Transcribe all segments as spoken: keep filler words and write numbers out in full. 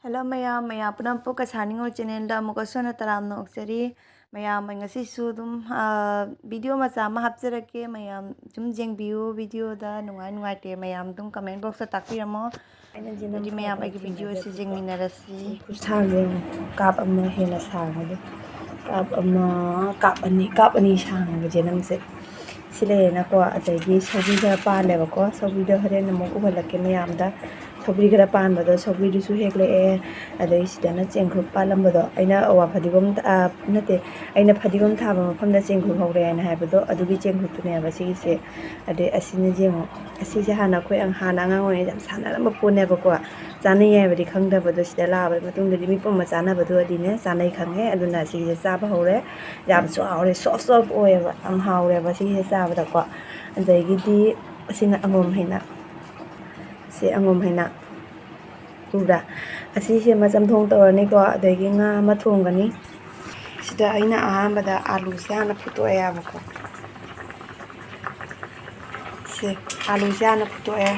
Hello ꯃꯌꯥꯝ, ꯃꯌꯥꯝ ꯄꯨꯝꯅꯃꯛꯄꯨ ꯀꯁꯥꯔ ꯅꯤꯉꯣꯜ channelꯗ ꯑꯃꯨꯛꯀꯁꯨ ꯍꯟꯅ ꯇꯔꯥꯝꯅ ꯑꯣꯛꯆꯔꯤ꯫ ꯃꯌꯥꯝ, ꯑꯩ ꯉꯁꯤꯁꯨ ꯑꯗꯨꯝ, ꯑꯥ, video ꯃꯆꯥ ꯑꯃ ꯍꯥꯞꯆꯔꯛꯀꯦ꯫ ꯃꯌꯥꯝ ꯑꯗꯨꯝ ꯌꯦꯡꯕꯤꯌꯨ videoꯗ꯫ ꯅꯨꯡꯉꯥꯏ ꯅꯨꯡꯉꯥꯏꯇꯦ ꯃꯌꯥꯝ ꯑꯗꯨꯝ comment boxꯇ ꯇꯥꯛꯄꯤꯔꯝꯃꯣ꯫ ꯑꯗꯨꯗꯤ ꯃꯌꯥꯝ ꯑꯩꯒꯤ videoꯁꯤ ꯌꯦꯡꯃꯤꯟꯅꯔꯁꯤ꯫ ꯈꯨꯠꯁꯥꯡꯁꯦ ꯌꯦꯡꯉꯣ, ꯀꯥꯞ ꯑꯃ ꯍꯦꯟꯅ ꯁꯥꯡꯉꯦ꯫ ꯀꯥꯞ ꯑꯃ, ꯀꯥꯞ ꯑꯅꯤ, ꯀꯥꯞ ꯑꯅꯤ ꯁꯥꯡꯉꯦꯕ ꯖꯦꯅꯝꯁꯦ꯫ ꯁꯤ ꯂꯩꯔꯦꯅꯀꯣ, ꯑꯗꯒꯤ ꯁꯧꯒ꯭ꯔꯤ ꯈꯔ ꯄꯥꯜꯂꯦꯕꯀꯣ꯫ ꯁꯧꯒ꯭ꯔꯤꯗꯣ ꯍꯣꯔꯦꯟ ꯑꯃꯨꯛ ꯎꯍꯜꯂꯛꯀꯦ ꯃꯌꯥꯝꯗ꯫ ꯁꯧꯒ꯭ꯔꯤ ꯈꯔ ꯄꯥꯟꯕꯗꯣ ꯁꯧꯒ꯭ꯔꯤꯗꯨꯁꯨ ꯍꯦꯛꯂꯛꯑꯦ꯫ ꯑꯗꯩ ꯁꯤꯗꯅ ꯆꯦꯡꯀꯨꯞ ꯄꯥꯜꯂꯝꯕꯗꯣ, ꯑꯩꯅ ꯑꯋꯥ ꯐꯗꯤꯒꯣꯝ, ꯑ, ꯅꯠꯇꯦ, ꯑꯩꯅ ꯐꯗꯤꯒꯣꯝ ꯊꯥꯕ ꯃꯐꯝꯗ ꯆꯦꯡꯀꯨꯞ ꯍꯧꯔꯦ ꯍꯥꯏꯅ ꯍꯥꯏꯕꯗꯣ, ꯑꯗꯨꯒꯤ ꯆꯦꯡꯀꯨꯞꯇꯨꯅꯦꯕ ꯁꯤꯒꯤꯁꯦ꯫ ꯑꯗꯩ ꯑꯁꯤꯅ ꯌꯦꯡꯉꯣ, ꯑꯁꯤꯁꯦ ꯍꯥꯟꯅ ꯑꯩꯈꯣꯏ ꯑꯉ-, ꯍꯥꯟꯅ ꯑꯉꯥꯡ ꯑꯣꯏꯔꯤꯉꯩꯗ ꯌꯥꯝ ꯁꯥꯟꯅꯔꯝꯕ ꯄꯣꯠꯅꯦꯕꯀꯣ꯫ ꯆꯥꯅꯩ ꯍꯥꯏꯕꯗꯤ ꯈꯪꯗꯕꯗꯣ, ꯁꯤꯗ ꯂꯥꯛꯑꯕ ꯃꯇꯨꯡꯗꯗꯤ ꯃꯤ ꯄꯨꯝꯕ ꯆꯥꯅꯕꯗꯨ ꯑꯗꯤꯅꯦ ꯆꯥꯅꯩ ꯈꯪꯉꯦ꯫ ꯑꯗꯨꯅ ꯁꯤꯁꯦ ꯆꯥꯕ ꯍꯧꯔꯦ꯫ ꯌꯥꯝꯁꯨ ꯍꯥꯎꯔꯦ, soft soft ꯑꯣꯏꯌꯦꯕ, ꯌꯥꯝ ꯍꯥꯎꯔꯦꯕ ꯁꯤꯁꯦ ꯆꯥꯕꯗꯀꯣ꯫ ꯑꯗꯒꯤꯗꯤ ꯑꯁꯤꯅ ꯑꯉꯣꯝ ꯍꯩꯅ, ꯁꯤ ꯑꯉꯣꯝ ꯍꯩꯅ ꯎꯕ꯭ꯔꯥ? ꯑꯁꯤꯁꯦ ꯑꯃ ꯆꯝꯊꯣꯡ ꯇꯧꯔꯅꯤꯀꯣ, ꯑꯗꯒꯤ ꯉꯥ ꯑꯃ ꯊꯣꯡꯒꯅꯤ꯫ ꯁꯤꯗ ꯑꯩꯅ ꯑꯍꯥꯟꯕꯗ ꯑꯥꯂꯨꯁꯦ ꯍꯥꯟꯅ ꯐꯨꯠꯇꯣꯛꯑꯦꯕꯀꯣ꯫ ꯁꯦ, ꯑꯥꯂꯨꯁꯦ ꯍꯥꯟꯅ ꯐꯨꯠꯇꯣꯛꯑꯦ,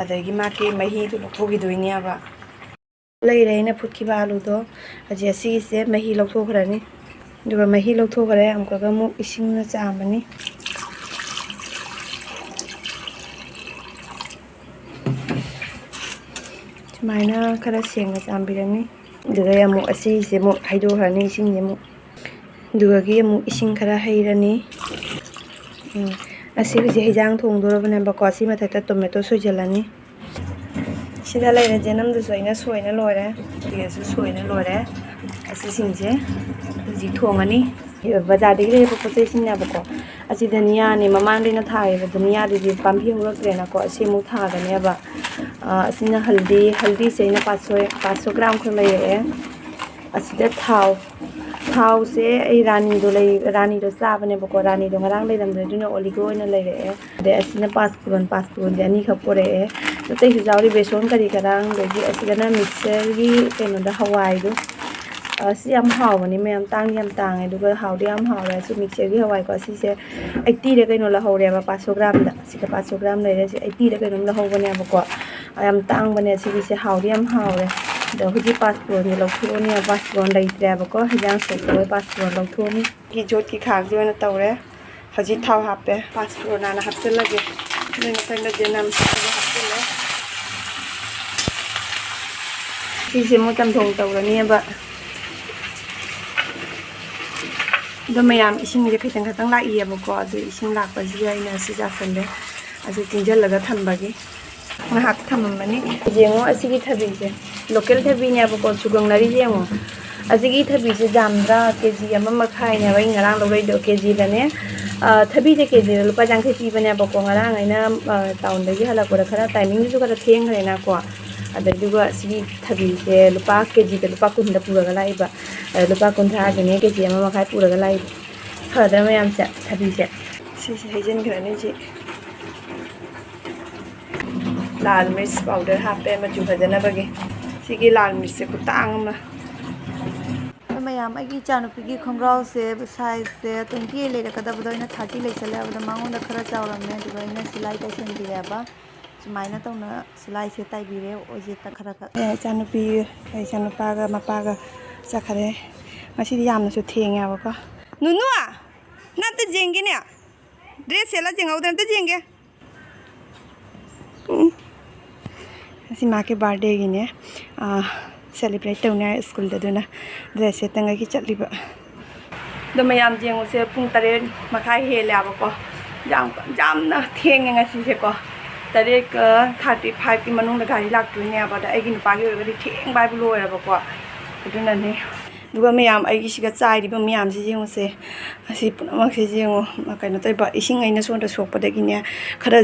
ꯑꯗꯒꯤ ꯃꯥꯒꯤ ꯃꯍꯤꯗꯨ ꯂꯧꯊꯣꯛꯈꯤꯗꯣꯏꯅꯦꯕ꯫ ꯂꯩꯔꯦ ꯑꯩꯅ ꯐꯨꯠꯈꯤꯕ ꯑꯥꯂꯨꯗꯣ꯫ ꯍꯧꯖꯤꯛ ꯑꯁꯤꯒꯤꯁꯦ ꯃꯍꯤ ꯂꯧꯊꯣꯛꯈ꯭ꯔꯅꯤ꯫ ꯑꯗꯨꯒ ꯃꯍꯤ ꯂꯧꯊꯣꯛꯈ꯭ꯔꯦ, ꯑꯃꯨꯛꯀꯒ ꯑꯃꯨꯛ ꯏꯁꯤꯡꯅ ꯆꯥꯝꯃꯅꯤ꯫ ꯁꯨꯃꯥꯏꯅ ꯈꯔ ꯁꯦꯡꯅ ꯆꯥꯝꯕꯤꯔꯅꯤ꯫ ꯑꯗꯨꯗꯩ ꯑꯃꯨꯛ ꯑꯁꯤꯁꯦ ꯑꯃꯨꯛ ꯍꯩꯗꯣꯛꯈ꯭ꯔꯅꯤ, ꯏꯁꯤꯡꯁꯦ ꯑꯃꯨꯛ꯫ ꯑꯗꯨꯗꯒꯤ ꯑꯃꯨꯛ ꯏꯁꯤꯡ ꯈꯔ ꯍꯩꯔꯅꯤ꯫ ꯎꯝ, ꯑꯁꯤ ꯍꯧꯖꯤꯛ ꯍꯩꯖꯥꯡ ꯊꯣꯡꯗꯣꯔꯕꯅꯦꯕꯀꯣ꯫ ꯑꯁꯤ ꯃꯊꯛꯇ tomato ꯁꯣꯏꯖꯜꯂꯅꯤ꯫ ꯁꯤꯗ ꯂꯩꯔꯦ ꯖꯦꯅꯝꯗꯨꯁꯨ ꯑꯩꯅ ꯁꯣꯏꯅ ꯂꯣꯏꯔꯦ꯫ ꯁꯤꯗꯁꯨ ꯁꯣꯏꯅ ꯂꯣꯏꯔꯦ꯫ ꯑꯁꯤꯁꯤꯡꯁꯦ ꯍꯧꯖꯤꯛ ꯊꯣꯡꯉꯅꯤ꯫ ꯕꯖꯥꯔꯗꯒꯤ ꯂꯩꯔꯛꯄ ꯄꯣꯠ ꯆꯩꯁꯤꯡꯅꯦꯕꯀꯣ꯫ ꯑꯁꯤ ꯙꯅꯤꯌꯥꯅꯦ, ꯃꯃꯥꯡꯗ ꯑꯩꯅ ꯊꯥꯈꯤꯕ ꯙꯅꯤꯌꯥꯗꯨꯗꯤ ꯄꯥꯝꯕꯤ ꯍꯧꯔꯛꯇ꯭ꯔꯦꯅꯀꯣ꯫ ꯑꯁꯤ ꯑꯃꯨꯛ ꯊꯥꯒꯅꯦꯕ꯫ ꯑ, ꯑꯁꯤꯅ ꯍꯜꯗꯤ, ꯍꯜꯗꯤꯁꯦ ꯑꯩꯅ ꯄꯥꯁꯣꯏ, ꯄꯥꯁꯣꯏ ꯒ꯭ꯔꯥꯝ ꯈꯛ ꯂꯩꯔꯛꯑꯦ꯫ ꯑꯁꯤꯗ ꯊꯥꯎ, ꯊꯥꯎꯁꯦ ꯑꯩ ꯔꯥꯅꯤꯗꯣ ꯂꯩ-, ꯔꯥꯅꯤꯗꯣ ꯆꯥꯕꯅꯦꯕꯀꯣ꯫ ꯔꯥꯅꯤꯗꯣ ꯉꯔꯥꯡ ꯂꯩꯔꯝꯗ꯭ꯔꯦ, ꯑꯗꯨꯅ ꯑꯣꯂꯤꯒꯣ ꯑꯣꯏꯅ ꯂꯩꯔꯛꯑꯦ꯫ ꯑꯗꯩ ꯑꯁꯤꯅ ꯄꯥꯁꯄꯨꯔꯟ, ꯄꯥꯁꯄꯨꯔꯟꯁꯦ ꯑꯅꯤꯈꯛ ꯄꯨꯔꯛꯑꯦ꯫ ꯑꯇꯩꯁꯨ ꯌꯥꯎꯔꯤ, ꯕꯦꯁꯣꯟ ꯀꯔꯤ ꯀꯔꯥꯡ, ꯑꯗꯒꯤ ꯑꯁꯤꯗꯅ ꯃꯤꯛꯁꯆꯔꯒꯤ ꯀꯩꯅꯣꯗ ꯍꯋꯥꯏꯗꯣ꯫ ꯑ, ꯁꯤ ꯌꯥꯝ ꯍꯥꯎꯕꯅꯤ ꯃꯌꯥꯝ, ꯇꯥꯡꯗꯤ ꯌꯥꯝ ꯇꯥꯡꯉꯦ, ꯑꯗꯨꯒ ꯍꯥꯎꯗꯤ ꯌꯥꯝ ꯍꯥꯎꯔꯦ꯫ ꯑꯁꯤ ꯃꯤꯛꯁꯆꯔꯒꯤ ꯍꯋꯥꯏꯀꯣ, ꯑꯁꯤꯁꯦ eightyꯔ ꯀꯩꯅꯣ ꯂꯧꯍꯧꯔꯦꯕ, ꯄꯥꯁꯣ ꯒ꯭ꯔꯥꯝꯗ꯫ ꯁꯤꯗ ꯄꯥꯁꯣ ꯒ꯭ꯔꯥꯝ ꯂꯩꯔꯦ, ꯁꯤ eightyꯔ ꯀꯩꯅꯣꯝ ꯂꯧꯍꯧꯕꯅꯦꯕꯀꯣ꯫ ꯑ, ꯌꯥꯝ ꯇꯥꯡꯕꯅꯦ ꯁꯤꯒꯤꯁꯦ, ꯍꯥꯎꯗꯤ ꯌꯥꯝ ꯍꯥꯎꯔꯦ꯫ ꯑꯗꯣ ꯍꯧꯖꯤꯛ ꯄꯥꯁꯄꯣꯔꯠꯁꯦ ꯂꯧꯊꯣꯛꯑꯅꯤ꯫ ꯄꯥꯁꯄꯣꯔꯠ ꯂꯩꯇ꯭ꯔꯦꯕꯀꯣ, ꯍꯤꯟꯖꯥꯡ ꯁꯣꯛꯄ ꯄꯥꯁꯄꯣꯔꯠ ꯂꯧꯊꯣꯛꯑꯅꯤ꯫ ꯌꯣꯠꯀꯤ ꯈꯥꯛꯁꯦ ꯑꯣꯏꯅ ꯇꯧꯔꯦ꯫ ꯍꯧꯖꯤꯛ ꯊꯥꯎ ꯍꯥꯞꯄꯦ꯫ ꯄꯥꯁꯄꯣꯔꯠ ꯍꯥꯟꯅ ꯍꯥꯞꯆꯤꯜꯂꯒꯦ꯫ ꯑꯗꯨꯒꯤ ꯃꯊꯪꯗ ꯖꯦꯅꯝ ꯍꯥꯞꯆꯤꯜꯂꯦ꯫ ꯁꯤꯁꯦ ꯑꯃꯨꯛ ꯆꯝꯊꯣꯡ ꯇꯧꯔꯅꯦꯕ꯫ ꯑꯗꯣ ꯃꯌꯥꯝ, ꯏꯁꯤꯡꯁꯦ ꯈꯤꯇꯪ ꯈꯤꯇꯪ ꯂꯥꯛꯏꯌꯦꯕꯀꯣ, ꯑꯗꯨ ꯏꯁꯤꯡ ꯂꯥꯛꯄꯁꯤꯗ ꯑꯩꯅ ꯁꯤ ꯆꯥꯁꯜꯂꯦ꯫ ꯑꯁꯤ ꯇꯤꯡꯁꯤꯜꯂꯒ ꯊꯝꯕꯒꯤ ꯉꯥꯏꯍꯥꯛ ꯊꯝꯃꯝꯃꯅꯤ꯫ ꯌꯦꯡꯉꯣ, ꯑꯁꯤꯒꯤ ꯊꯕꯤꯁꯦ, ꯂꯣꯀꯦꯜ ꯊꯕꯤꯅꯦꯕꯀꯣ, ꯆꯨꯒꯪꯅꯔꯤꯁꯦ ꯌꯦꯡꯉꯣ꯫ ꯑꯁꯤꯒꯤ ꯊꯕꯤꯁꯦ ꯌꯥꯝꯗ꯭ꯔꯥ? ꯀꯦ ꯖꯤ ꯑꯃ ꯃꯈꯥꯏꯅꯦꯕ ꯑꯩꯅ ꯉꯔꯥꯡ ꯂꯧꯔꯛꯏꯗꯣ, ꯀꯦ ꯖꯤꯗꯅꯦ꯫ ꯑ, ꯊꯕꯤꯁꯦ ꯀꯦ ꯖꯤꯗ ꯂꯨꯄꯥ ꯌꯥꯡꯈꯩ ꯄꯤꯕꯅꯦꯕꯀꯣ꯫ ꯉꯔꯥꯡ ꯑꯩꯅ, ꯑ, ꯇꯥꯎꯟꯗꯒꯤ ꯍꯜꯂꯛꯄꯗ ꯈꯔ ꯇꯥꯏꯃꯤꯡꯗꯨꯁꯨ ꯈꯔ ꯊꯦꯡꯈ꯭ꯔꯦꯅꯀꯣ꯫ ꯑꯗꯨꯗꯨꯒ ꯁꯤꯒꯤ ꯊꯕꯤꯁꯦ ꯂꯨꯄꯥ ꯀꯦ ꯖꯤꯗ ꯂꯨꯄꯥ ꯀꯨꯟꯗ ꯄꯨꯔꯒ ꯂꯥꯛꯏꯕ꯫ ꯑ, ꯂꯨꯄꯥ ꯀꯨꯟꯊ꯭ꯔꯥꯒꯤꯅꯦ ꯀꯦ ꯖꯤ ꯑꯃ ꯃꯈꯥꯏ ꯄꯨꯔꯒ ꯂꯥꯛꯏꯕ꯫ ꯐꯗ꯭ꯔꯥ ꯃꯌꯥꯝꯁꯦ, ꯊꯕꯤꯁꯦ? ꯁꯤꯁꯦ ꯍꯩꯖꯤꯟꯈ꯭ꯔꯅꯤ ꯁꯤ꯫ ꯂꯥꯜ ꯃꯤꯔꯆ ꯄꯥꯎꯗꯔ ꯍꯥꯞꯄꯦ ꯃꯆꯨ ꯐꯖꯅꯕꯒꯤ꯫ ꯁꯤꯒꯤ ꯂꯥꯜ ꯃꯤꯔꯆꯁꯦ ꯈꯨꯇꯥꯡ ꯑꯃ꯫ ꯑꯗꯣ ꯃꯌꯥꯝ, ꯑꯩꯒꯤ ꯏꯆꯥꯅꯨꯄꯤꯒꯤ ꯈꯣꯡꯒ꯭ꯔꯥꯎꯁꯦ ꯁꯥꯏꯖꯁꯦ twenty eight ꯂꯩꯔꯛꯀꯗꯕꯗꯣ ꯑꯩꯅ thirty ꯂꯩꯁꯜꯂꯦ ꯍꯥꯏꯕꯗ ꯃꯉꯣꯟꯗ ꯈꯔ ꯆꯥꯎꯔꯝꯃꯦ, ꯑꯗꯨꯒ ꯑꯩꯅ ꯁꯤꯂꯥꯏ ꯇꯥꯏꯁꯟꯕꯤꯔꯦꯕ꯫ ꯁꯨꯃꯥꯏꯅ ꯇꯧꯅ ꯁꯤꯂꯥꯏꯁꯦ ꯇꯥꯏꯕꯤꯔꯦ ꯑꯣꯏꯖꯦꯠꯇ ꯈꯔ ꯈꯔ꯫ ꯑꯦ, ꯏꯆꯥꯅꯨꯄꯤ, ꯏꯆꯥꯅꯨꯄꯥꯒ ꯃꯄꯥꯒ ꯆꯠꯈꯔꯦ꯫ ꯉꯁꯤꯗꯤ ꯌꯥꯝꯅꯁꯨ ꯊꯦꯡꯉꯦꯕꯀꯣ꯫ ꯅꯨꯅꯨ, ꯅꯪ ꯑꯝꯇ ꯌꯦꯡꯒꯦꯅꯦ꯫ ꯗ꯭ꯔꯦꯁ ꯁꯦꯠꯂ ꯌꯦꯡꯍꯧꯗ꯭ꯔꯦ, ꯑꯝꯇ ꯌꯦꯡꯒꯦ꯫ ꯎꯝ꯫ ꯉꯁꯤ ꯃꯥꯒꯤ ꯕꯥꯔꯗꯦꯒꯤꯅꯦ, ꯑꯥ, ꯁꯦꯂꯦꯕ꯭ꯔꯦꯠ ꯇꯧꯅꯤ ꯍꯥꯏ ꯁ꯭ꯀꯨꯜꯗ, ꯑꯗꯨꯅ ꯗ꯭ꯔꯦꯁ ꯁꯦꯠꯇꯉꯩꯒꯤ ꯆꯠꯂꯤꯕ꯫ ꯑꯗꯣ ꯃꯌꯥꯝ ꯌꯦꯡꯉꯨꯁꯦ, ꯄꯨꯡ ꯇꯔꯦꯠ ꯃꯈꯥꯏ ꯍꯦꯜꯂꯦꯕꯀꯣ꯫ ꯌꯥꯝ, ꯌꯥꯝꯅ ꯊꯦꯡꯉꯦ ꯉꯁꯤꯁꯦꯀꯣ꯫ ꯇꯔꯦꯠꯀ thirty fiveꯀꯤ ꯃꯅꯨꯡꯗ ꯒꯥꯔꯤ ꯂꯥꯛꯇꯣꯏꯅꯦꯕ꯫ ꯑꯗ ꯑꯩꯒꯤ ꯅꯨꯄꯥꯒꯤ ꯑꯣꯏꯔꯒꯗꯤ ꯊꯦꯡꯕ ꯍꯥꯏꯕꯨ ꯂꯣꯏꯔꯕꯀꯣ꯫ ꯑꯗꯨꯅꯅꯦ꯫ ꯑꯗꯨꯒ ꯃꯌꯥꯝ, ꯑꯩꯒꯤꯁꯤꯒ ꯆꯥꯏꯔꯤꯕ ꯃꯌꯥꯝꯁꯤ ꯌꯦꯡꯉꯨꯁꯦ꯫ ꯑꯁꯤ ꯄꯨꯝꯅꯃꯛꯁꯦ ꯌꯦꯡꯉꯣ꯫ ꯀꯩꯅꯣ ꯇꯧꯕ, ꯏꯁꯤꯡ ꯑꯩꯅ ꯁꯣꯝꯗ ꯁꯣꯛꯄꯗꯒꯤꯅꯦ, ꯈꯔ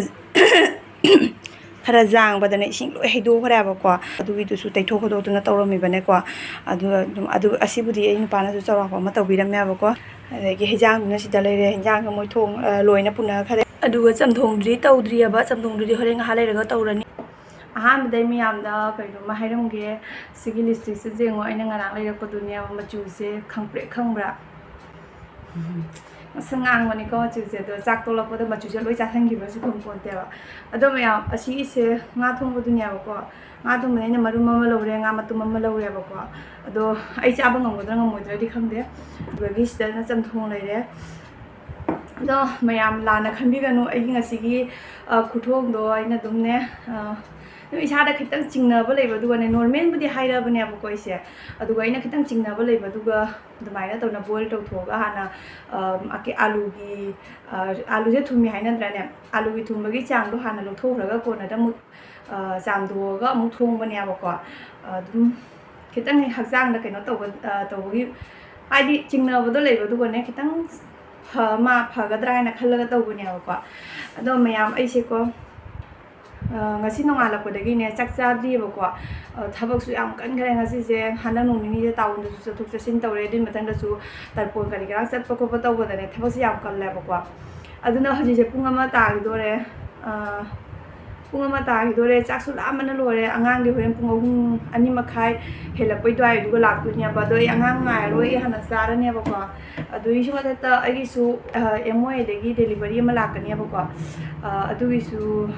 ꯈꯔ ꯌꯥꯡꯕꯗꯅꯦ ꯏꯁꯤꯡ ꯂꯣꯏ ꯍꯩꯗꯣꯛꯈ꯭ꯔꯦꯕꯀꯣ꯫ ꯑꯗꯨꯒꯤꯗꯨꯁꯨ ꯇꯩꯊꯣꯛ ꯈꯣꯠꯇꯣꯛꯇꯅ ꯇꯧꯔꯝꯃꯤꯕꯅꯦꯀꯣ꯫ ꯑꯗꯨꯒ ꯑꯗꯨꯝ, ꯑꯗꯨ, ꯑꯁꯤꯕꯨꯗꯤ ꯑꯩ ꯅꯨꯄꯥꯅꯁꯨ ꯆꯥꯎꯔꯥꯛꯄ ꯑꯃ ꯇꯧꯕꯤꯔꯝꯃꯦꯕꯀꯣ꯫ ꯑꯗꯒꯤ ꯍꯩꯖꯥꯡꯗꯨꯅ ꯁꯤꯗ ꯂꯩꯔꯦ꯫ ꯍꯩꯖꯥꯡꯗꯣ ꯃꯣꯏ ꯊꯣꯡ, ꯑ, ꯂꯣꯏꯅ ꯄꯨꯅꯈ꯭ꯔꯦ꯫ ꯑꯗꯨꯒ ꯆꯝꯊꯣꯡꯗꯨꯗꯤ ꯇꯧꯗ꯭ꯔꯤꯑꯕ꯫ ꯆꯝꯊꯣꯡꯗꯨꯗꯤ ꯍꯣꯔꯦꯟ ꯉꯥꯏꯍꯥꯛ ꯂꯩꯔꯒ ꯇꯧꯔꯅꯤ꯫ ꯑꯍꯥꯟꯕꯗ ꯑꯩ ꯃꯌꯥꯝꯗ ꯀꯩꯅꯣꯝꯃ ꯍꯥꯏꯔꯝꯒꯦ꯫ ꯁꯤꯒꯤ ꯂꯤꯞꯁꯇꯤꯛꯁꯦ ꯌꯦꯡꯉꯣ, ꯑꯩꯅ ꯉꯔꯥꯡ ꯂꯩꯔꯛꯄꯗꯨꯅꯦꯕ꯫ ꯃꯆꯨꯁꯦ ꯈꯪꯄ꯭ꯔꯦꯛ ꯈꯪꯕ꯭ꯔꯥ? ꯃꯁꯛ ꯉꯥꯡꯕꯅꯤꯀꯣ ꯃꯆꯨꯁꯦ꯫ ꯑꯗꯣ ꯆꯥꯛ ꯇꯣꯛꯂꯛꯄꯗ ꯃꯆꯨꯁꯦ ꯂꯣꯏ ꯆꯥꯁꯟꯈꯤꯕ꯭ꯔꯁꯨ ꯈꯪꯄꯣꯟꯇꯦꯕ꯫ ꯑꯗꯣ ꯃꯌꯥꯝ, ꯑꯁꯤꯒꯤꯁꯦ ꯉꯥ ꯊꯣꯡꯕꯗꯨꯅꯦꯕꯀꯣ꯫ ꯉꯥ ꯊꯣꯡꯕꯗ ꯑꯩꯅ ꯃꯔꯨꯝ ꯑꯃ ꯂꯧꯔꯦ, ꯉꯥ ꯃꯇꯨꯝ ꯑꯃ ꯂꯧꯔꯦꯕꯀꯣ꯫ ꯑꯗꯣ ꯑꯩ ꯆꯥꯕ ꯉꯝꯒꯗ꯭ꯔꯥ ꯉꯝꯃꯣꯏꯗ꯭ꯔꯗꯤ ꯈꯪꯗꯦ꯫ ꯑꯗꯨꯗꯒꯤ ꯁꯤꯗꯅ ꯆꯝꯊꯣꯡ ꯂꯩꯔꯦ꯫ ꯑꯗꯣ ꯃꯌꯥꯝ ꯂꯥꯟꯅ ꯈꯟꯕꯤꯒꯅꯨ, ꯑꯩꯒꯤ ꯉꯁꯤꯒꯤ, ꯑ, ꯈꯨꯊꯣꯡꯗꯣ ꯑꯩꯅ ꯑꯗꯨꯝꯅꯦ, ꯑ, ꯑꯗꯨꯝ ꯏꯁꯥꯗ ꯈꯤꯇꯪ ꯆꯤꯡꯅꯕ ꯂꯩꯕ, ꯑꯗꯨꯒꯅꯦ normalꯕꯨꯗꯤ ꯍꯥꯏꯔꯕꯅꯦꯕꯀꯣ ꯑꯩꯁꯦ꯫ ꯑꯗꯨꯒ ꯑꯩꯅ ꯈꯤꯇꯪ ꯆꯤꯡꯅꯕ ꯂꯩꯕ, ꯑꯗꯨꯒ ꯑꯗꯨꯃꯥꯏꯅ ꯇꯧꯅ boil ꯇꯧꯊꯣꯛꯑꯒ ꯍꯥꯟꯅ, ꯑ, ꯑꯀꯦ-, ꯑꯂꯨꯒꯤ, ꯑ, ꯑꯂꯨꯁꯦ ꯊꯨꯝꯃꯤ ꯍꯥꯏꯅꯗ꯭ꯔꯥꯅꯦ? ꯑꯂꯨꯒꯤ ꯊꯨꯝꯕꯒꯤ ꯆꯥꯡꯗꯣ ꯍꯥꯟꯅ ꯂꯧꯊꯣꯛꯈ꯭ꯔꯒ ꯀꯣꯟꯅꯗ ꯑꯃꯨꯛ, ꯑ, ꯆꯥꯝꯊꯣꯛꯑꯒ ꯑꯃꯨꯛ ꯊꯣꯡꯕꯅꯦꯕꯀꯣ꯫ ꯑꯗꯨꯝ ꯈꯤꯇꯪ ꯍꯛꯆꯥꯡꯗ ꯀꯩꯅꯣ ꯇꯧꯕ, ꯑ, ꯇꯧꯕꯒꯤ, ꯍꯥꯏꯗꯤ ꯆꯤꯡꯅꯕꯗꯣ ꯂꯩꯕ, ꯑꯗꯨꯒꯅꯦ ꯈꯤꯇꯪ ꯐ-, ꯃꯥ ꯐꯒꯗ꯭ꯔꯥ ꯍꯥꯏꯅ ꯈꯜꯂꯒ ꯇꯧꯕꯅꯦꯕꯀꯣ꯫ ꯑꯗꯣ ꯃꯌꯥꯝ, ꯑꯩꯁꯦꯀꯣ, ꯑ, ꯉꯁꯤ ꯅꯣꯡꯉꯥꯜꯂꯛꯄꯗꯒꯤꯅꯦ ꯆꯥꯛ ꯆꯥꯗ꯭ꯔꯤꯑꯕꯀꯣ꯫ ꯑ, ꯊꯕꯛꯁꯨ ꯌꯥꯝ ꯀꯟꯈ꯭ꯔꯦ ꯉꯁꯤꯁꯦ꯫ ꯍꯟꯗꯛ ꯅꯣꯡ ꯅꯤꯅꯤꯁꯦ ꯇꯥꯎꯟꯗꯁꯨ ꯆꯠꯊꯣꯛ ꯆꯠꯁꯤꯟ ꯇꯧꯔꯦ, ꯑꯗꯨꯏ ꯃꯊꯪꯗꯁꯨ ꯇꯔꯄꯣꯟ ꯀꯔꯤ ꯀꯔꯥ ꯆꯠꯄ ꯈꯣꯠꯄ ꯇꯧꯕꯗꯅꯦ ꯊꯕꯛꯁꯦ ꯌꯥꯝ ꯀꯜꯂꯦꯕꯀꯣ꯫ ꯑꯗꯨꯅ ꯍꯧꯖꯤꯛꯁꯦ ꯄꯨꯡ ꯑꯃ ꯇꯥꯈꯤꯗꯣꯔꯦ꯫ ꯑ, ꯄꯨꯡ ꯑꯃ ꯇꯥꯈꯤꯗꯣꯔꯦ, ꯆꯥꯛꯁꯨ ꯂꯥꯝꯕꯅ ꯂꯣꯏꯔꯦ꯫ ꯑꯉꯥꯡꯗꯤ ꯍꯣꯔꯦꯟ ꯄꯨꯡ ꯑꯍꯨꯝ, ꯑꯅꯤ ꯃꯈꯥꯏ ꯍꯦꯜꯂꯛꯄꯩ ꯑꯗꯨꯋꯥꯏꯗꯨꯒ ꯂꯥꯛꯇꯣꯏꯅꯦꯕ꯫ ꯑꯗꯣ ꯑꯩ ꯑꯉꯥꯡ ꯉꯥꯏꯔꯔꯣꯏ, ꯑꯩ ꯍꯥꯟꯅ ꯆꯥꯔꯅꯦꯕꯀꯣ꯫ ꯑꯗꯨꯒꯤꯁꯨ ꯃꯊꯛꯇ ꯑꯩꯒꯤꯁꯨ, ꯑ, ꯑꯦꯝ ꯑꯣ ꯑꯦꯗꯒꯤ delivery ꯑꯃ ꯂꯥꯛꯀꯅꯦꯕꯀꯣ꯫ ꯑ, ꯑꯗꯨꯒꯤꯁꯨ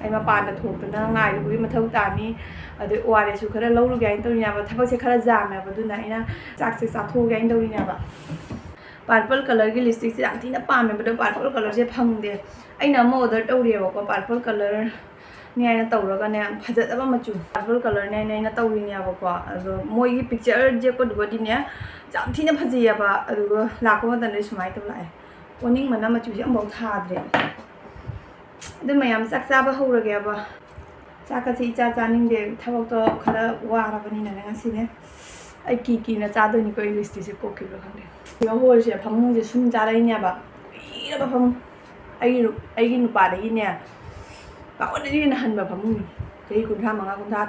ꯑꯩ ꯃꯄꯥꯟꯗ ꯊꯣꯛꯇꯅ ꯉꯥꯏꯔꯨꯕꯒꯤ ꯃꯊꯧ ꯇꯥꯅꯤ꯫ ꯑꯗꯩ ꯑꯣ ꯑꯥꯔ ꯑꯦꯁꯁꯨ ꯈꯔ ꯂꯧꯔꯨꯒꯦ ꯍꯥꯏꯅ ꯇꯧꯔꯤꯅꯦꯕ꯫ ꯊꯕꯛꯁꯦ ꯈꯔ ꯌꯥꯝꯃꯦꯕ, ꯑꯗꯨꯅ ꯑꯩꯅ ꯆꯥꯛꯁꯦ ꯆꯥꯊꯣꯛꯎꯒꯦ ꯍꯥꯏꯅ ꯇꯧꯔꯤꯅꯦꯕ꯫ Purple colourꯒꯤ lipstickꯁꯦ ꯌꯥꯝ ꯊꯤꯅ ꯄꯥꯝꯃꯦꯕ, ꯑꯗꯣ purple colourꯁꯦ ꯐꯪꯗꯦ꯫ ꯑꯩꯅ ꯑꯃ order ꯇꯧꯔꯤꯑꯕꯀꯣ, purple colourꯅꯤ ꯍꯥꯏꯅ ꯇꯧꯔꯒꯅꯦ, ꯐꯖꯗꯕ ꯃꯆꯨ, purple colourꯅꯤ ꯍꯥꯏꯅ ꯑꯩꯅ ꯇꯧꯔꯤꯅꯦꯕꯀꯣ꯫ ꯑꯗꯣ ꯃꯣꯏꯒꯤ picture ꯌꯦꯛꯄꯗꯨꯒꯗꯤꯅꯦ ꯌꯥꯝ ꯊꯤꯅ ꯐꯖꯩꯑꯕ, ꯑꯗꯨꯒ ꯂꯥꯛꯄ ꯃꯇꯝꯗꯗꯤ ꯁꯨꯃꯥꯏꯅ ꯇꯧ ꯂꯥꯛꯑꯦ꯫ ꯑꯣꯅꯤꯡꯕꯅ ꯃꯆꯨꯁꯦ ꯑꯃꯐꯥꯎ ꯊꯥꯗ꯭ꯔꯦ꯫ ꯑꯗꯨ ꯃꯌꯥꯝ ꯆꯥꯛ ꯆꯥꯕ ꯍꯧꯔꯒꯦꯕ꯫ ꯆꯥꯛꯀꯁꯦ ꯏꯆꯥ ꯆꯥꯅꯤꯡꯗꯦ, ꯊꯕꯛꯇꯣ ꯈꯔ ꯋꯥꯔꯕꯅꯤꯅꯅꯦ ꯉꯁꯤꯅꯦ꯫ ꯑꯩ ꯀꯤ ꯀꯤꯅ ꯆꯥꯗꯣꯏꯅꯤꯀꯣ, ꯑꯩ lipstickꯁꯦ ꯀꯣꯛꯈꯤꯕ꯭ꯔꯥ ꯈꯪꯗꯦ꯫ ꯌꯥꯍꯣꯔꯁꯦ ꯐꯃꯨꯡꯁꯦ ꯁꯨꯝ ꯆꯥꯔꯛꯏꯅꯦꯕ, ꯀꯨꯏꯔꯕ ꯐꯃꯨꯡ꯫ ꯑꯩꯒꯤ ꯅꯨ-, ꯑꯩꯒꯤ ꯅꯨꯄꯥꯗꯒꯤꯅꯦ ꯄꯥꯛꯋꯥꯗꯒꯤ ꯍꯦꯟꯅ ꯍꯟꯕ ꯐꯃꯨꯡꯅꯤ꯫ ꯆꯍꯤ ꯀꯨꯟꯊ꯭ꯔꯥ ꯃꯉꯥ, ꯀꯨꯟꯊ꯭ꯔꯥ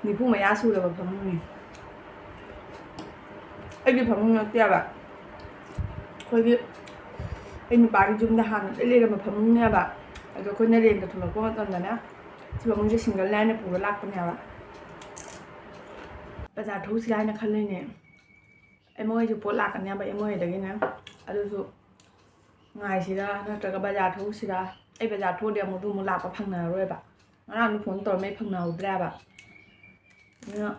ꯅꯤꯐꯨ ꯃꯌꯥ ꯁꯨꯔꯕ ꯐꯃꯨꯡꯅꯤ꯫ ꯑꯩꯒꯤ ꯐꯃꯨꯡ ꯅꯠꯇꯦꯕ, ꯑꯩꯈꯣꯏꯒꯤ, ꯑꯩ ꯅꯨꯄꯥꯒꯤ ꯌꯨꯝꯗ ꯍꯥꯟꯅ ꯂꯣꯏ ꯂꯩꯔꯝꯕ ꯐꯃꯨꯡꯅꯦꯕ꯫ ꯑꯗꯣ ꯑꯩꯈꯣꯏꯅ ꯔꯦꯟꯇ ꯊꯣꯛꯂꯛꯄ ꯃꯇꯝꯗꯅꯦ ꯁꯤ ꯐꯃꯨꯡꯁꯦ ꯁꯤꯡꯒꯜꯅꯦ ꯍꯥꯏꯅ ꯄꯨꯔ ꯂꯥꯛꯄꯅꯦꯕ꯫ ꯕꯖꯥꯔ ꯊꯣꯛꯎꯁꯤꯔꯥ ꯍꯥꯏꯅ ꯈꯜꯂꯤꯅꯦ꯫ ꯑꯦꯝ ꯑꯣ ꯑꯦꯁꯨ ꯄꯣꯠ ꯂꯥꯛꯀꯅꯦꯕ, ꯑꯦꯝ ꯑꯣ ꯑꯦꯗꯒꯤꯅꯦ꯫ ꯑꯗꯨꯁꯨ ꯉꯥꯏꯁꯤꯔꯥ ꯅꯠꯇ꯭ꯔꯒ ꯕꯖꯥꯔ ꯊꯣꯛꯎꯁꯤꯔꯥ? ꯑꯩ ꯕꯖꯥꯔ ꯊꯣꯛꯑꯗꯤ ꯑꯃꯨꯛ ꯑꯗꯨ ꯑꯃꯨꯛ ꯂꯥꯛꯄ ꯐꯪꯅꯔꯔꯣꯏꯕ꯫ ꯉꯔꯥꯡꯗꯣ ꯐꯣꯟ ꯇꯧꯔꯝꯃꯦ, ꯐꯪꯅꯍꯧꯗ꯭ꯔꯦꯕ꯫ ꯑꯗꯨꯅ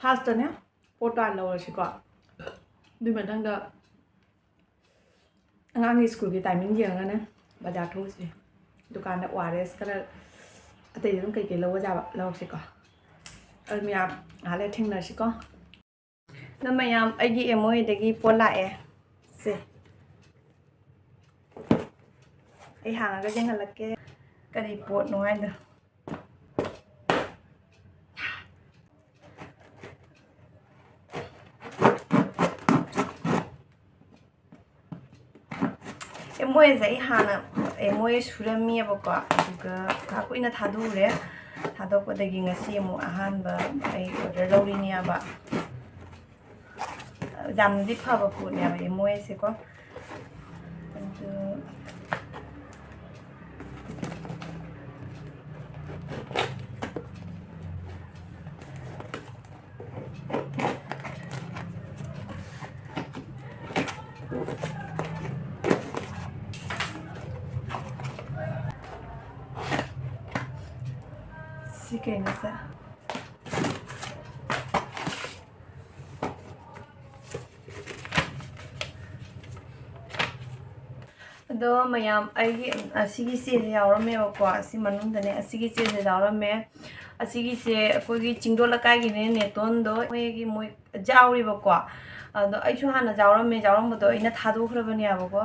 ꯐꯥꯔꯁꯇꯅꯦ ꯄꯣꯠꯇꯣ ꯍꯥꯟꯅ ꯂꯧꯔꯁꯤꯀꯣ꯫ ꯑꯗꯨꯏ ꯃꯊꯪꯗ ꯑꯉꯥꯡꯒꯤ ꯁ꯭ꯀꯨꯜꯒꯤ ꯇꯥꯏꯃꯤꯡ ꯌꯦꯡꯉꯒꯅꯦ ꯕꯖꯥꯔ ꯊꯣꯛꯎꯁꯤ꯫ ꯗꯨꯀꯥꯟꯗ ꯑꯣ ꯑꯥꯔ ꯑꯦꯁ ꯈꯔ, ꯑꯇꯩꯗꯤ ꯑꯗꯨꯝ ꯀꯩꯀꯩ ꯂꯧꯕ ꯌꯥꯕ ꯂꯧꯔꯁꯤꯀꯣ꯫ ꯑꯗꯨ ꯃꯌꯥꯝ ꯉꯥꯏꯍꯥꯛ ꯂꯩꯔ ꯊꯦꯡꯅꯔꯁꯤꯀꯣ꯫ ꯑꯗꯣ ꯃꯌꯥꯝ, ꯑꯩꯒꯤ ꯑꯦꯝ ꯋꯦꯗꯒꯤ ꯄꯣꯠ ꯂꯥꯛꯑꯦ꯫ ꯁꯦ, ꯑꯩ ꯍꯥꯡꯉꯒ ꯌꯦꯡꯍꯜꯂꯛꯀꯦ ꯀꯔꯤ ꯄꯣꯠꯅꯣ ꯍꯥꯏꯗꯣ꯫ ꯑꯦꯝ ꯋꯦꯁꯦ ꯑꯩ ꯍꯥꯟꯅ ꯑꯦꯝ ꯋꯦ ꯁꯨꯔꯝꯃꯤꯑꯕꯀꯣ, ꯑꯗꯨꯒ ꯉꯥꯏꯍꯥꯛ ꯀꯨꯏꯅ ꯊꯥꯗꯣꯛꯎꯔꯦ꯫ ꯊꯥꯗꯣꯛꯄꯗꯒꯤ ꯉꯁꯤ ꯑꯃꯨꯛ ꯑꯍꯥꯟꯕ ꯑꯩ ꯑꯣꯔꯗꯔ ꯂꯧꯔꯤꯅꯦꯕ꯫ ꯌꯥꯝꯅꯗꯤ ꯐꯕ ꯄꯣꯠꯅꯦꯕ ꯑꯦꯝ ꯋꯦꯁꯦꯀꯣ꯫ ꯑꯗꯨ ꯁꯤ ꯀꯩꯅꯣꯁꯦ꯫ ꯑꯗꯣ ꯃꯌꯥꯝ, ꯑꯩꯒꯤ ꯑꯁꯤꯒꯤ ꯆꯦꯁꯦ ꯌꯥꯎꯔꯝꯃꯦꯕꯀꯣ, ꯑꯁꯤ ꯃꯅꯨꯡꯗꯅꯦ ꯑꯁꯤꯒꯤ ꯆꯦꯁꯦ ꯌꯥꯎꯔꯝꯃꯦ꯫ ꯑꯁꯤꯒꯤꯁꯦ ꯑꯩꯈꯣꯏꯒꯤ ꯆꯤꯡꯗꯣꯟ ꯂꯩꯀꯥꯏꯒꯤꯅꯦ, ꯅꯦꯇꯣꯟꯗꯣ ꯃꯣꯏꯒꯤ, ꯃꯣꯏ ꯌꯥꯎꯔꯤꯕꯀꯣ꯫ ꯑꯗꯣ ꯑꯩꯁꯨ ꯍꯥꯟꯅ ꯌꯥꯎꯔꯝꯃꯦ, ꯌꯥꯎꯔꯝꯕꯗꯣ ꯑꯩꯅ ꯊꯥꯗꯣꯛꯈ꯭ꯔꯕꯅꯦꯕꯀꯣ꯫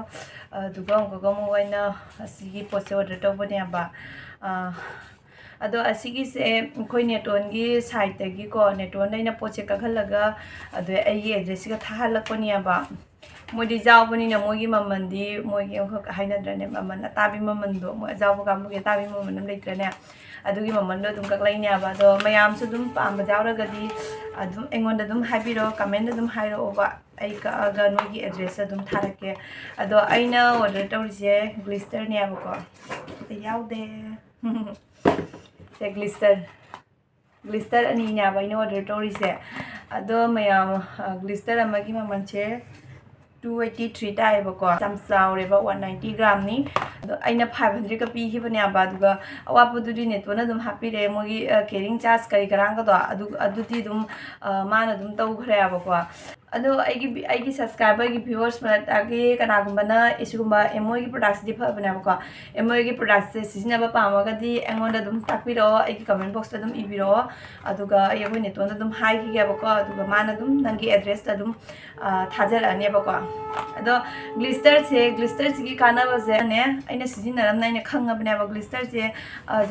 ꯑꯗꯨꯒ ꯑꯃꯨꯛꯀ ꯑꯃꯨꯛ ꯑꯩꯅ ꯑꯁꯤꯒꯤ ꯄꯣꯠꯁꯦ ꯑꯣꯔꯗꯔ ꯇꯧꯕꯅꯦꯕ꯫ ꯑ, ꯑꯗꯣ ꯑꯁꯤꯒꯤꯁꯦ ꯑꯩꯈꯣꯏ ꯅꯦꯇꯣꯟꯒꯤ ꯁꯥꯏꯠꯇꯒꯤꯀꯣ, ꯅꯦꯇꯣꯟꯗ ꯑꯩꯅ ꯄꯣꯠꯁꯦ ꯀꯛꯍꯜꯂꯒ ꯑꯗꯨ ꯑꯩꯒꯤ ꯑꯦꯗ꯭ꯔꯦꯁꯁꯤꯒ ꯊꯥꯍꯜꯂꯛꯄꯅꯦꯕ꯫ ꯃꯣꯏꯗꯤ ꯌꯥꯎꯕꯅꯤꯅ ꯃꯣꯏꯒꯤ ꯃꯃꯜꯗꯤ, ꯃꯣꯏꯒꯤ ꯑꯃꯈꯛ ꯍꯥꯏꯅꯗ꯭ꯔꯅꯦ, ꯃꯃꯜ ꯑꯇꯥꯕꯤ ꯃꯃꯜꯗꯣ, ꯃꯣꯏ ꯑꯖꯥꯎꯕ ꯀꯥꯡꯕꯨꯒꯤ ꯑꯇꯥꯕꯤ ꯃꯃꯜ ꯑꯃ ꯂꯩꯇ꯭ꯔꯅꯦ, ꯑꯗꯨꯒꯤ ꯃꯃꯜꯗꯣ ꯑꯗꯨꯝ ꯀꯛꯂꯛꯏꯅꯦꯕ꯫ ꯑꯗꯣ ꯃꯌꯥꯝꯁꯨ ꯑꯗꯨꯝ ꯄꯥꯝꯕ ꯌꯥꯎꯔꯒꯗꯤ ꯑꯗꯨꯝ ꯑꯩꯉꯣꯟꯗ ꯑꯗꯨꯝ ꯍꯥꯏꯕꯤꯔꯛꯑꯣ, ꯀꯃꯦꯟꯗ ꯑꯗꯨꯝ ꯍꯥꯏꯔꯛꯑꯣꯕ, ꯑꯩ ꯀꯛꯑꯒ ꯅꯣꯏꯒꯤ ꯑꯦꯗ꯭ꯔꯦꯁꯇ ꯑꯗꯨꯝ ꯊꯥꯔꯛꯀꯦ꯫ ꯑꯗꯣ ꯑꯩꯅ ꯑꯣꯔꯗꯔ ꯇꯧꯔꯤꯁꯦ ꯒ꯭ꯂꯤꯁꯇꯔꯅꯦꯕꯀꯣ, ꯑꯇꯩ ꯌꯥꯎꯗꯦ꯫ ꯁꯦ ꯒ꯭ꯂꯤꯁꯇꯔ, ꯒ꯭ꯂꯤꯁꯇꯔ ꯑꯅꯤꯅꯦꯕ ꯑꯩꯅ ꯑꯣꯔꯗꯔ ꯇꯧꯔꯤꯁꯦ꯫ ꯑꯗꯣ ꯃꯌꯥꯝ, ꯑ, ꯒ꯭ꯂꯤꯁꯇꯔ ꯑꯃꯒꯤ ꯃꯃꯜꯁꯦ Two eighty three ꯇꯥꯏꯌꯦꯕꯀꯣ, ꯌꯥꯝ ꯆꯥꯎꯔꯦꯕ, one ninety gram ꯅꯤ꯫ ꯑꯗꯣ ꯑꯩꯅ five hundred ꯀ ꯄꯤꯈꯤꯕꯅꯦꯕ, ꯑꯗꯨꯒ ꯑꯋꯥꯠꯄꯗꯨꯗꯤ ꯅꯦꯇꯣꯅ ꯑꯗꯨꯝ ꯍꯥꯞꯄꯤꯔꯦ, ꯃꯣꯏꯒꯤ ꯀꯦꯔꯤꯡ ꯆꯥꯔꯖ ꯀꯔꯤ ꯀꯔꯥꯡꯒꯗꯣ ꯑꯗꯨ ꯑꯗꯨꯗꯤ ꯑꯗꯨꯝ ꯃꯥꯅ ꯑꯗꯨꯝ ꯇꯧꯈ꯭ꯔꯦꯕꯀꯣ꯫ ꯑꯗꯣ ꯑꯩꯒꯤ ꯑꯩꯒꯤ ꯁꯕꯁꯀ꯭ꯔꯥꯏꯕꯔꯒꯤ ꯚ꯭ꯌꯨꯋꯔꯁ ꯃꯔꯛꯇꯒꯤ ꯀꯅꯥꯒꯨꯝꯕꯅ ꯁꯤꯒꯨꯝꯕ ꯑꯦꯃꯣꯏꯒꯤ ꯄ꯭ꯔꯗꯛꯁꯤꯗꯤ ꯐꯕꯅꯦꯕꯀꯣ꯫ ꯑꯦꯃꯣꯏꯒꯤ ꯄ꯭ꯔꯗꯛꯁꯦ ꯁꯤꯖꯤꯟꯅꯕ ꯄꯥꯝꯃꯒꯗꯤ ꯑꯩꯉꯣꯟꯗ ꯑꯗꯨꯝ ꯇꯥꯛꯄꯤꯔꯛꯑꯣ, ꯑꯩꯒꯤ ꯀꯃꯦꯟ ꯕꯣꯛꯁꯇ ꯑꯗꯨꯝ ꯏꯕꯤꯔꯛꯑꯣ꯫ ꯑꯗꯨꯒ ꯑꯩ ꯑꯩꯈꯣꯏ ꯅꯦꯇꯣꯟꯗ ꯑꯗꯨꯝ ꯍꯥꯏꯈꯤꯒꯦꯕꯀꯣ, ꯑꯗꯨꯒ ꯃꯥꯅ ꯑꯗꯨꯝ ꯅꯪꯒꯤ ꯑꯦꯗ꯭ꯔꯦꯁꯇ ꯑꯗꯨꯝ ꯊꯥꯖꯔꯛꯑꯅꯦꯕꯀꯣ꯫ ꯑꯗꯣ ꯒ꯭ꯂꯤꯁꯇꯔꯁꯦ, ꯒ꯭ꯂꯤꯁꯇꯔꯁꯤꯒꯤ ꯀꯥꯟꯅꯕꯁꯦꯅꯦ, ꯑꯩꯅ ꯁꯤꯖꯤꯟꯅꯔꯝꯅ ꯑꯩꯅ ꯈꯪꯉꯕꯅꯦꯕ꯫ ꯒ꯭ꯂꯤꯁꯇꯔꯁꯦ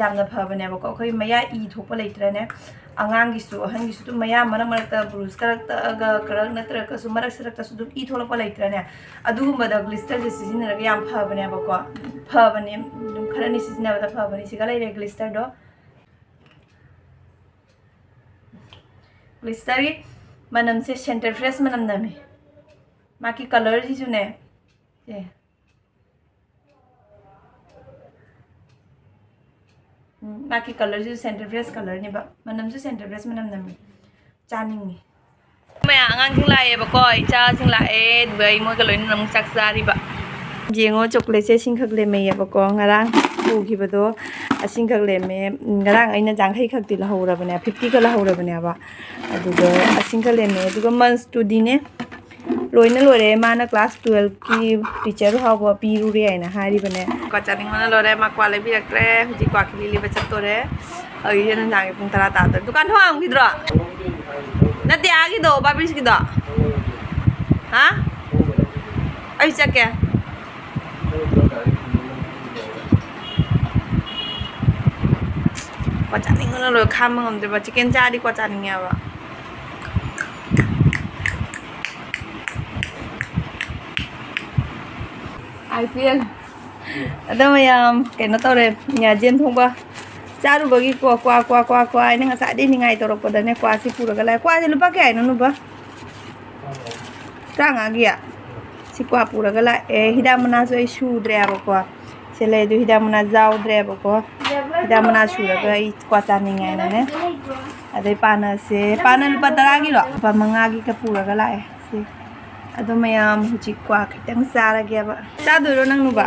ꯌꯥꯝꯅ ꯐꯕꯅꯦꯕꯀꯣ꯫ ꯑꯩꯈꯣꯏ ꯃꯌꯥ ꯏ ꯊꯣꯛꯄ ꯂꯩꯇ꯭ꯔꯅꯦ, ꯑꯉꯥꯡꯒꯤꯁꯨ ꯑꯍꯟꯒꯤꯁꯨ ꯑꯗꯨꯝ ꯃꯌꯥ ꯃꯔꯛ ꯃꯔꯛꯇ ꯕ꯭ꯔꯨꯁ ꯈꯔ ꯇꯛꯑꯒ ꯈꯔ ꯅꯠꯇ꯭ꯔꯒꯁꯨ ꯃꯔꯛ ꯁꯔꯛꯇꯁꯨ ꯑꯗꯨꯝ ꯏ ꯊꯣꯛꯂꯛꯄ ꯂꯩꯇ꯭ꯔꯅꯦ, ꯑꯗꯨꯒꯨꯝꯕꯗ ꯒ꯭ꯂꯤꯁꯇꯔꯁꯦ ꯁꯤꯖꯤꯟꯅꯔꯒ ꯌꯥꯝ ꯐꯕꯅꯦꯕꯀꯣ꯫ ꯐꯕꯅꯦ, ꯑꯗꯨꯝ ꯈꯔꯅꯤ ꯁꯤꯖꯤꯟꯅꯕꯗ ꯐꯕꯅꯤ꯫ ꯁꯤꯒ ꯂꯩꯔꯦ ꯒ꯭ꯂꯤꯁꯇꯔꯗꯣ꯫ ꯒ꯭ꯂꯤꯁꯇꯔꯒꯤ ꯃꯅꯝꯁꯦ ꯁꯦꯟꯇꯔ ꯐ꯭ꯔꯦꯁ ꯃꯅꯝ ꯅꯝꯃꯦ꯫ ꯃꯥꯒꯤ ꯀꯂꯔꯁꯤꯁꯨꯅꯦ, ꯑꯦ, ꯎꯝ, ꯃꯥꯒꯤ ꯀꯂꯔꯁꯤꯁꯨ ꯁꯦꯟꯇꯔ ꯐ꯭ꯔꯦꯁ ꯀꯂꯔꯅꯦꯕ, ꯃꯅꯝꯁꯨ ꯁꯦꯟꯇꯔ ꯐ꯭ꯔꯦꯁ ꯃꯅꯝ ꯅꯝꯃꯦ꯫ ꯆꯥꯅꯤꯡꯉꯤ꯫ ꯃꯌꯥꯝ ꯑꯉꯥꯡꯁꯤꯡ ꯂꯥꯛꯑꯦꯕꯀꯣ, ꯏꯆꯥꯁꯤꯡ ꯂꯥꯛꯑꯦ, ꯑꯗꯨꯒ ꯑꯩ ꯃꯣꯏꯒ ꯂꯣꯏꯅꯅ ꯑꯃꯨꯛ ꯆꯥꯛ ꯆꯥꯔꯤꯕ꯫ ꯌꯦꯡꯉꯣ, ꯆꯣꯀ꯭ꯂꯦꯠꯁꯦ ꯁꯤꯡꯈꯛ ꯂꯦꯝꯃꯩꯌꯦꯕꯀꯣ, ꯉꯔꯥꯡ ꯄꯨꯈꯤꯕꯗꯣ ꯑꯁꯤꯡꯈꯛ ꯂꯦꯝꯃꯦ꯫ ꯉꯔꯥꯡ ꯑꯩꯅ ꯌꯥꯡꯈꯩ ꯈꯛꯇꯤ ꯂꯧꯍꯧꯔꯕꯅꯦ, fifty ꯈꯛ ꯂꯧꯍꯧꯔꯕꯅꯦꯕ, ꯑꯗꯨꯒ ꯑꯁꯤꯡꯈꯛ ꯂꯦꯝꯃꯦ꯫ ꯑꯗꯨꯒ ꯃꯟꯁꯇꯨꯗꯤꯅꯦ, ꯂꯣꯏꯅ ꯂꯣꯏꯔꯦ꯫ ꯃꯥꯅ class twelve ꯀꯤ teacher ꯐꯥꯎꯕ ꯄꯤꯔꯨꯔꯦ ꯍꯥꯏꯅ ꯍꯥꯏꯔꯤꯕꯅꯦ꯫ ꯀ꯭ꯋꯥ ꯆꯥꯅꯤꯡꯕꯅ ꯂꯣꯏꯔꯦ꯫ ꯃꯥ ꯀ꯭ꯋꯥ ꯂꯩꯕꯤꯔꯛꯇ꯭ꯔꯦ꯫ ꯍꯧꯖꯤꯛ ꯀ꯭ꯋꯥ ꯈꯤꯂꯤ ꯂꯩꯕ ꯆꯠꯇꯣꯔꯦ꯫ ꯍꯧꯖꯤꯛ ꯅꯨꯡꯗꯥꯡꯒꯤ ꯄꯨꯡ ꯇꯔꯥ ꯇꯥꯗꯣꯔꯦ꯫ ꯗꯨꯀꯥꯟ ꯊꯣꯡ ꯍꯥꯡꯈꯤꯗ꯭ꯔꯣ? ꯅꯠꯇꯦ, ꯑꯥꯒꯤꯗꯣ, ꯕꯥꯕꯤꯁꯀꯤꯗꯣ꯫ ꯍꯥ? ꯑꯩ ꯆꯠꯀꯦ꯫ ꯀ꯭ꯋꯥ ꯆꯥꯅꯤꯡꯕꯅ ꯂꯣꯏ ꯈꯥꯝꯕ ꯉꯝꯗ꯭ꯔꯦꯕ꯫ ꯆꯤꯛꯀꯟ ꯆꯥꯔꯗꯤ ꯀ꯭ꯋꯥ ꯆꯥꯅꯤꯡꯉꯦꯕ꯫ I P L꯫ ꯑꯗꯣ ꯃꯌꯥꯝ ꯀꯩꯅꯣ ꯇꯧꯔꯦ, ꯌꯦꯟ ꯊꯣꯡꯕ ꯆꯥꯔꯨꯕꯒꯤꯀꯣ, ꯀ꯭ꯋꯥ, ꯀ꯭ꯋꯥ, ꯀ꯭ꯋꯥ, ꯀ꯭ꯋꯥ ꯍꯥꯏꯅ ꯉꯁꯥꯏꯗꯩ ꯅꯤꯡꯉꯥꯏ ꯇꯧꯔꯛꯄꯗꯅꯦ, ꯀ꯭ꯋꯥꯁꯤ ꯄꯨꯔꯒ ꯂꯥꯛꯑꯦ꯫ ꯀ꯭ꯋꯥꯁꯦ ꯂꯨꯄꯥ ꯀꯌꯥ ꯍꯥꯏꯅꯣ, ꯅꯨꯄꯥ? ꯇꯔꯥꯃꯉꯥꯒꯤ꯫ ꯁꯤ ꯀ꯭ꯋꯥ ꯄꯨꯔꯒ ꯂꯥꯛꯑꯦ꯫ ꯍꯤꯗꯥꯛ ꯃꯅꯥꯁꯨ ꯑꯩ ꯁꯨꯗ꯭ꯔꯦꯕꯀꯣ꯫ ꯁꯤ ꯂꯩ, ꯑꯗꯨ ꯍꯤꯗꯥꯛ ꯃꯅꯥ ꯌꯥꯎꯗ꯭ꯔꯦꯕꯀꯣ꯫ ꯍꯤꯗꯥꯛ ꯃꯅꯥ ꯁꯨꯔꯒ ꯑꯩ ꯀ꯭ꯋꯥ ꯆꯥꯅꯤꯡꯉꯦ ꯍꯥꯏꯅꯅꯦ꯫ ꯑꯗꯩ ꯄꯥꯅꯁꯦ, ꯄꯥꯅ ꯂꯨꯄꯥ ꯇꯔꯥꯒꯤꯔꯣ? ꯂꯨꯄꯥ ꯃꯉꯥꯒꯤꯒ ꯄꯨꯔꯒ ꯂꯥꯛꯑꯦ꯫ ꯁꯤ ꯑꯗꯣ ꯃꯌꯥꯝ ꯍꯧꯖꯤꯛ ꯀ꯭ꯋꯥ ꯈꯤꯇꯪ ꯆꯥꯔꯒꯦꯕ꯫ ꯆꯥꯗꯣꯏꯔꯣ ꯅꯪ, ꯅꯨꯕ?